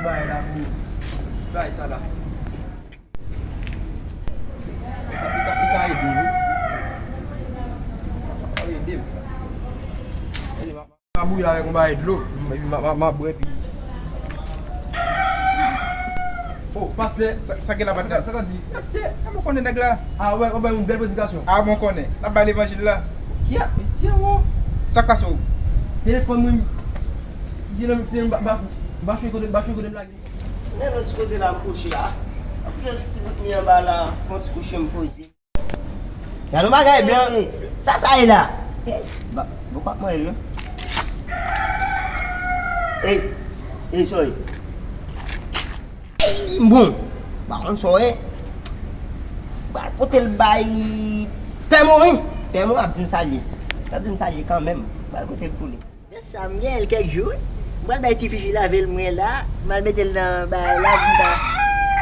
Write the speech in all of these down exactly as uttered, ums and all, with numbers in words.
Bay la pou bay sa la. Li ka, li ka, li ka ede m wi. Li ede m. Anyway, m a bouyi avèk yon bagay dlo, epi m a, m a, m a bwè, epi. Oh, pastè. Sa, sa gen la, pastè? Sa, sa di? Pastè, kòman w konnen nèg la? Ah, wè, w bay yon bèl predikasyon. Ah, bon, konnen. N ap bay levanjil la. Kiyès, mesye, wo. Sa k pase w? Telefòn mwen, li nan, li nan, ba, ba, ba chwe kote, ba chwe kote m lage. Men lòt kote la m kouche a. Ap fè yon ti bout mi anba la, fè yon ti kouche m poze. Gade yon bagay blan. Sa, sa ye la? Hey, ba, bon, pa mwen yo. Hey, hey, sorry. Hey, m bon. Pa konn sa w ye. Ba, pote l bay Pè Morin. Pè Morin ap di m salye. Ap di m salye kanmenm. Ba, pote l pou li. Sa m gen l kèk jou wi. M pral bay ti fifi lave l mwen la. M al mete l nan bagay la pou m ta,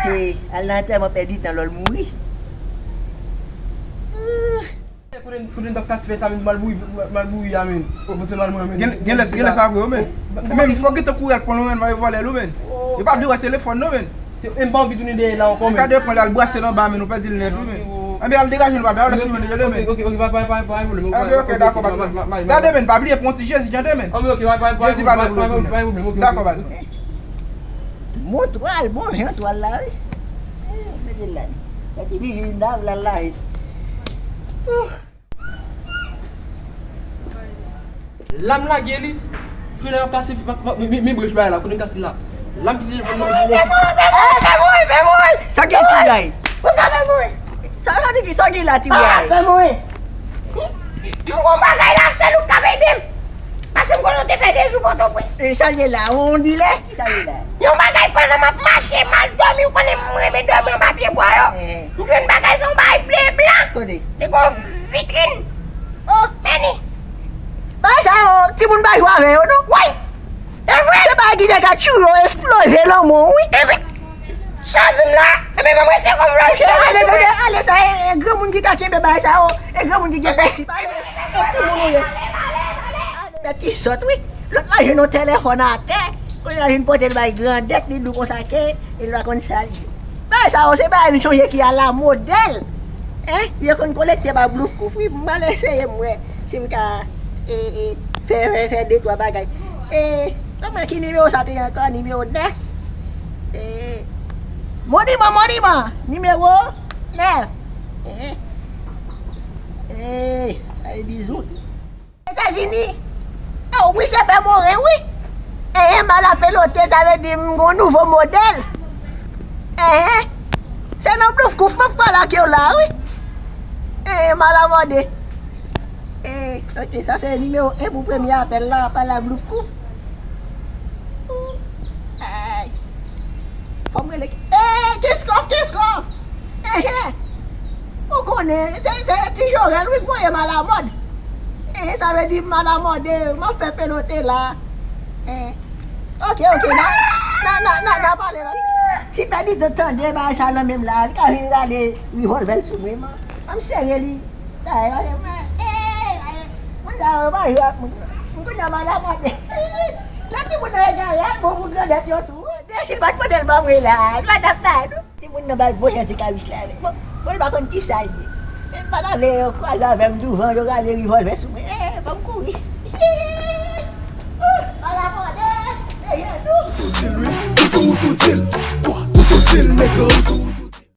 he, al nan antèman pèdi tan lò l mouri. Kote, kote n t ap kase fè sa menm, mal bouyi, mal bouyi a menm. Ou fè mal mwen menm. Gen, gen lè, gen lè sa vre wi menm. Menm fò gentan kouri al pran l wi menm, vòlè l wi menm. Yo pa vle wè telefòn non menm. Se, e m pa anvi tounen dèyè la ankò menm. Gade pran l al brase l anba menm, nou pèdi l nèt wi menm. Anben al degaje l baba, lè sou mwen degaje menm. Ok, ok, ok, pa, pa, pa, pa, pa pwoblèm. Anben ok, dakò, pa pwoblèm. Gade menm, pa bliye pran yon ti Jezi tande menm. Anben ok, pa, pa, Jezi pa nan dlo tounen. Dakò baz. Bon twal, bon jan twal la wi. Mete l la. Sa ki vin vin la, la la. Lam lage li. Jwenn ap kase mi, mi, mi brech bagay la, konnen kase la. Lam ki telefòn nan. Pè Morin, pè Morin, pè Morin. Sa gen ki gay? Pou sa pè Morin? Sa sa di ki sa gen la ti bway? Pè Morin. M gon bagay la, sèl ou k ap ede m. Paske m konnen w te fè de jou Pòtoprens. E sa gen la, on dilè? Ki sa gen la? Yon bagay pandan m ap mache, m al dòmi, ou konnen m renmen dòmi anba pye bwa yo. M jwenn bagay sa yon bagay ble blan. Kote? Li gon vitrin. Oh, men ni. Bagay sa yo, timoun pa jwe avè yo non. Woy! E vre? Se bagay ki te ka tchou yo, esploze lanmò wi. Enben, chwazi m la. Enben, ban m retire kò m la. Ale, ale, ale, sa e, e granmoun ki ka kenbe bagay sa yo. E granmoun ki gen pèsi pa yo. E timoun ou ye. Nèg ki sòt wi. Lòt la jwenn yon telefòn atè. Kounye a vin pote l bay grandèt, li di w konsa ke li pa konn sa l ye. Bagay sa yo se bagay m sonje ki alamodèl. Hein? Yo konn kolekte bay Blouf Kouf wi. M pral eseye m wè si m ka, e, e, fè, fè, fè de twa bagay. E, kòman ki nimewo sa te ye ankò? Nimewo nèf. E, moniman, moniman. Nimewo nèf. E, e, sa e dizout. Etazini. Oh, wi, se Pè Morin, wi. Enhen, m al apelote, sa vle di m gon nouvo modèl. Enhen. Se nan Blouf Kouf m ap pale ak yo la, wi. Enhen, m al amande. Eh, ok, sa se nimewo en pou premye apèl la, pale a Blouf Kouf. Ay. Fò m rele. Eh, Kenskof, Kenskof! Enhen. Ou konnen, se, se ti Jorèl, wi, k voye m alamòd. Enhen, sa vle di m alamòde, m ap fè pelote la. Enhen. Ok, ok, n a, n a, n a, n a, n a pale la. Si pèdi tan tande bagay sa nan men m la, li ka vin rale revòlvè l sou mwen, man. Ban m sere li. Ay, ay, ay, ay, moun sa yo pa jwe ak moun. M konnen m al amande. Lè timoun nan egare, al bon pou grandèt yo tou. Desil pa t pote l ban mwen la, li pa t ap bay nou. Timoun nan bay bon jan ti kabich la. Bon, bon, li pa konn kisa l ye. Men m pa ta vle yo kwaze avè m douvan, yo rale revòlvè sou mwen. Eh, ban m kouri. Al amande, dèyè nou. Kote l wi, ou tou, ou tou di l. Ou tou di l, nèg la, ou tou.